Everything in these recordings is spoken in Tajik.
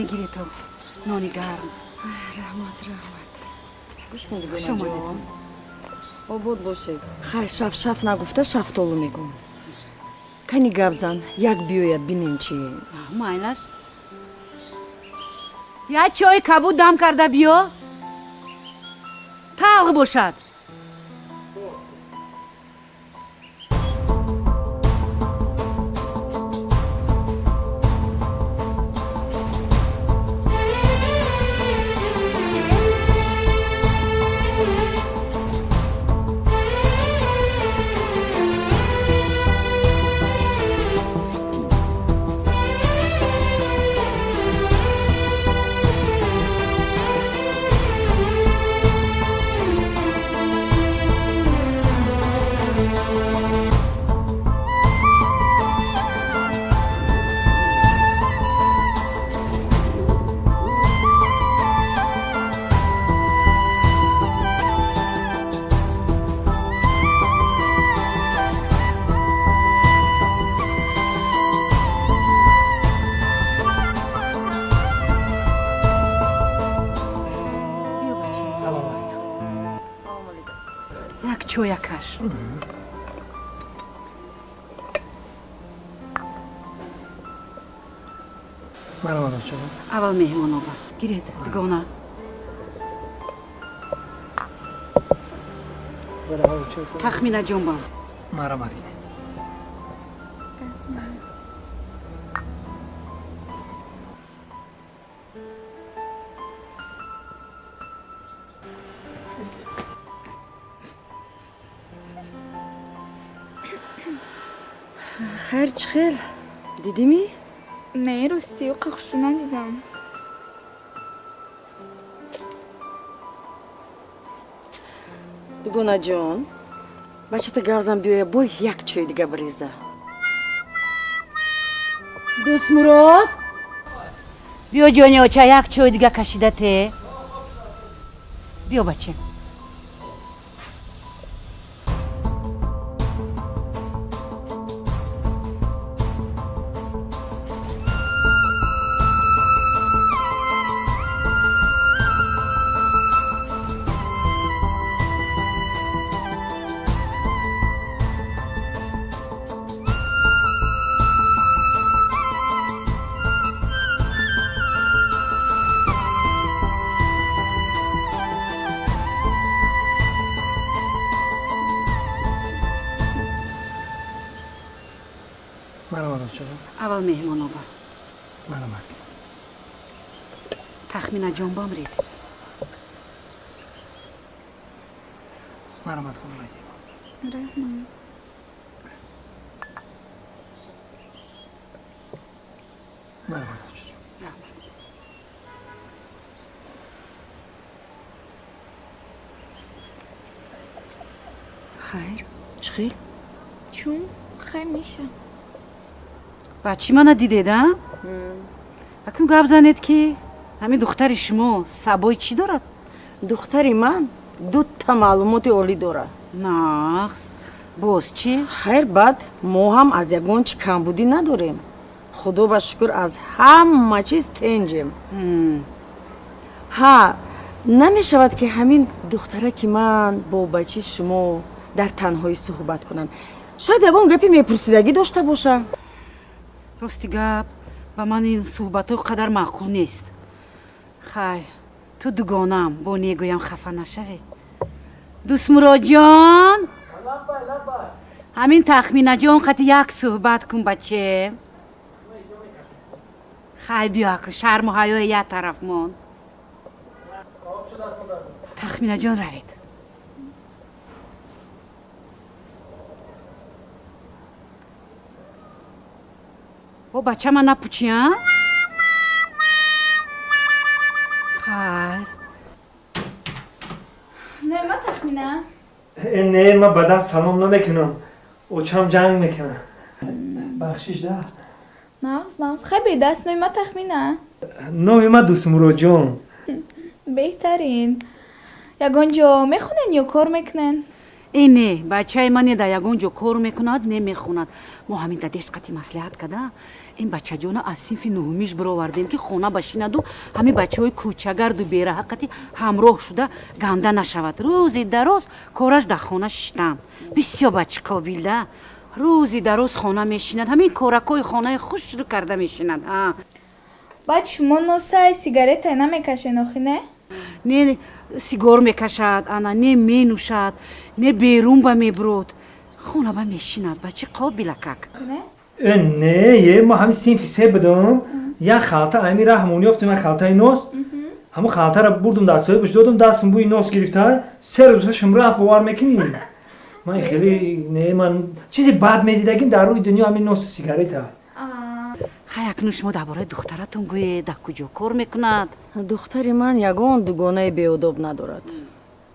Кани гирето нони гарм. Раҳмат, раҳмат. Гӯш медиҳам. Обод бошед. Хай, шаф-шаф нагуфта шафтолу мегӯм. Кани гап зан, як биёяд бинем чи. Майлаш. Як чойи кабуд дам карда биё. Талх бошад. Чоякаш. Аввал меҳмонова. Гиред, дугона. Тахмина ҷонбам. Марҳамат кунед. Хайр, чӣ хел? Дидимӣ? Не, ростӣ, ӯ қахшу надидам. Дугонаҷон, бачата гавзам биёя, бой як чой дига биреза. Дӯстмурод, биё ҷони оча, як чой дига кашида те. Биё бача. Аввал меҳмонова. Марҳамат. Тахмина ҷонбам резид. Марҳамат, хонумаи зебо. Раҳмат. Марҳамат. Раҳмат. Хайр, чӣ хел? Чун хай меша. Бачи мана дидед, а? Акун гап занед, ки ҳамин духтари шумо сабои чӣ дорад? Духтари ман дута маълумоти олӣ дорад. Нағз. Боз чӣ? Хайр, баъд мо ҳам аз ягон чӣ камбудӣ надорем. Худо ба шукр, аз ҳама чиз тенҷем. Ҳа, намешавад, ки ҳамин духтараки ман бо бачи шумо дар танҳоӣ суҳбат кунанд. Шояд ягон гапи мепурсидагӣ дошта боша. Рости гап, ба ман ин суҳбатҳо қадар маъқул нест. Хай, ту дугонам, бо негӯям хафа нашавӣ. Дӯстмуроҷон, ҳамин Тахминаҷон қати як суҳбат кун, баче. Хай, биё аку, шарму ҳаёи як тараф мон. Тахминаҷон, равед. О, бачама напучи, а? Хайр. Не, ма Тахмина. Не, ма бадан салом намекунам. Очам ҷанг мекунам. Бахшиш да. Нағз, нағз. Хай бедаст, номи ма Тахмина. Номи ма Дӯстмуроҷон. Беҳтарин. Ягон ҷо мехонен ё кор мекунен? Э, не, бачаи ман не дар ягон ҷо кор мекунад, не мехонад. Мо ҳамин дадеш қати маслиҳат када, Ин бачаҷона аз синфи нуҳумиш бировардем, ки хона башинаду ҳамин бачаҳои кӯчагарду бераҳақати ҳамроҳ шуда ганда нашавад. Рӯзи дароз кораш дар хона шиштан. Бисёр бачи қобилда, рӯзи дароз хона мешинад, ҳамин коракҳои хонаи хушрӯ карда мешинад. Баъд шумо носай сигарета намекашен, охи, не? Не сигор мекашад, ана не менӯшад, не берун ба мебурод, хона ба мешинад. Бачи қобилакак. Не, е, ма ҳамин синфи се будам, як халта ами раҳмон ёфтем, як халтаи нос. Ҳамун халтаро бурдум, дар соҳибаш додум, дастам бӯи нос гирифта, 3 рӯз ҳашм рафт, бовар мекунӣ? Ман хеле не, ман чизи бад медидагим дар рӯи дунё ҳамин носу сигарета. Ҳай, акнун шумо дар бораи духтаратон гӯед, дар куҷо кор мекунад? Духтари ман ягон дугонаи беодоб надорад,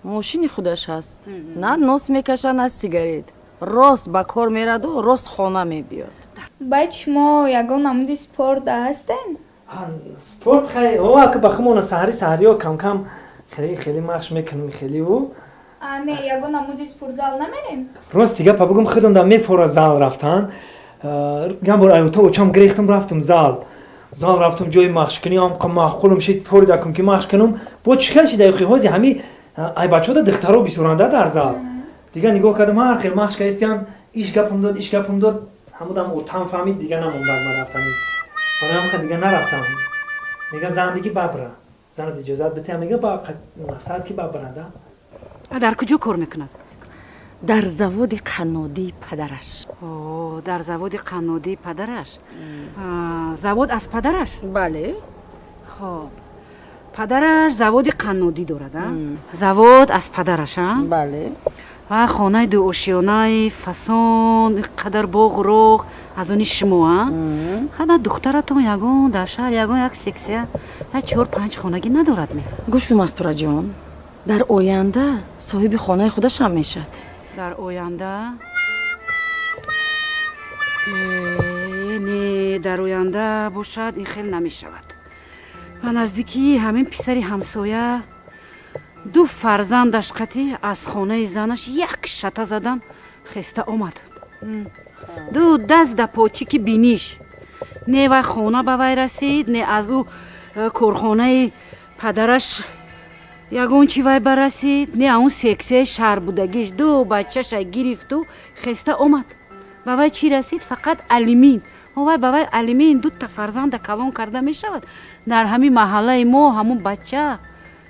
мошини худаш ҳаст, на нос мекашад, на сигарет, рост ба кор мераду рост хона мебиёд. Баъд шумо ягон намуди спорт ҳастен? Спорт, хай, о, ба хумона саҳари саҳариё камкам хеле хеле машқ мекунем, хеле ӯ. Не, ягон намуди спортзал намерен? Рости гапа бугум, худам да мефора зал рафтан. Як бор аюта очам гирехтам, рафтам зал. Зал рафтам, ҷои машқкунӣ маъқулам шид, форидакум ки машқ кунам. Бо чӣ хел шида, ҳози ҳами ай бачаҳода духтаро бисёранда дар зал. Дигар нигоҳ кардам, ҳар хел машқ кардистиян, иш гапам дод, иш гапам дод, ҳамудам отам фаҳмид, дигар намондад ман рафтани. Барои ҳамин дигар нарафтам. Мега, зандагӣ бабра. Занат иҷозат битя, мега, ба мақсад ки бабрада. Дар куҷо кор мекунад? Дар заводи қаннодии падараш. О, дар заводи қаннодии падараш. Завод аз падараш? Бале. Хоб, падараш заводи қаннодӣ дорад, а завод аз падараш, а? Бале. Ва хонаи дуошиёнаи фасон, қадар боғу роғ аз они шумо, а? Ҳама духтаратон ягон дар шаҳр ягон як сексия, як чор панҷ хонагӣ надорад ме? Гӯш кун, Мастураҷон, дар оянда соҳиби хонаи худашам мешавад. Дар оянда? Не, дар оянда бошад, ин хел намешавад. Ба наздикии ҳамин писари ҳамсоя ду фарзандаш қатӣ аз хонаи занаш як шата задан хеста омад, ду даст да почики биниш. Не вай хона ба вай расид, не аз ӯ корхонаи падараш ягон чи вай барасид, не аун сексияи шаҳрбудагиш. Ду бачаша гирифту хеста омад. Ба вай чӣ расид? Фақат алимин. Вай ба вай алимин дута фарзанда калон карда мешавад? Дар ҳамин маҳаллаи мо ҳамун бача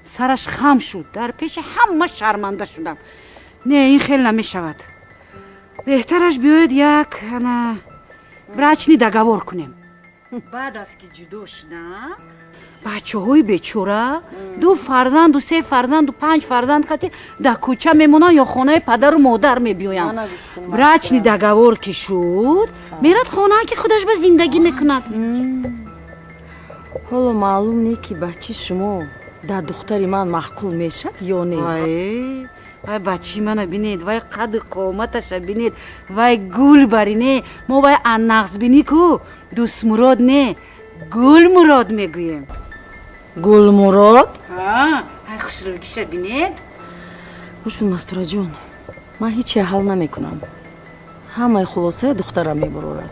сараш хам шуд, дар пеши ҳама шарманда шуданд. Не, ин хел намешавад. Беҳтараш биёед, як ана брачный договор кунем. Баъд аз ки ҷудо шуданд, бачаҳои бечора ду фарзанду се фарзанду панҷ фарзанд қати дар кӯча мемонанд ё хонаи падару модар мебиёянд. Брачный договор ки шуд, мерад хонаа, ки худаш ба зиндагӣ мекунад. Ҳоло маълум не, ки бачи шумо дар духтари ман маъқул мешад ё не. Вай бачи мана бинед, вай қаду қоматаша бинед, вай гул бари. Не, мо вай аннағзбинӣ ку Дӯстмурод не, Гулмурод мегӯем. Гулмурод? Ай, хушрӯгиша бинед. Гӯш кун, Мастураҷон, ман ҳече ҳал намекунам, ҳамаи хулосаи духтарам мебурорад.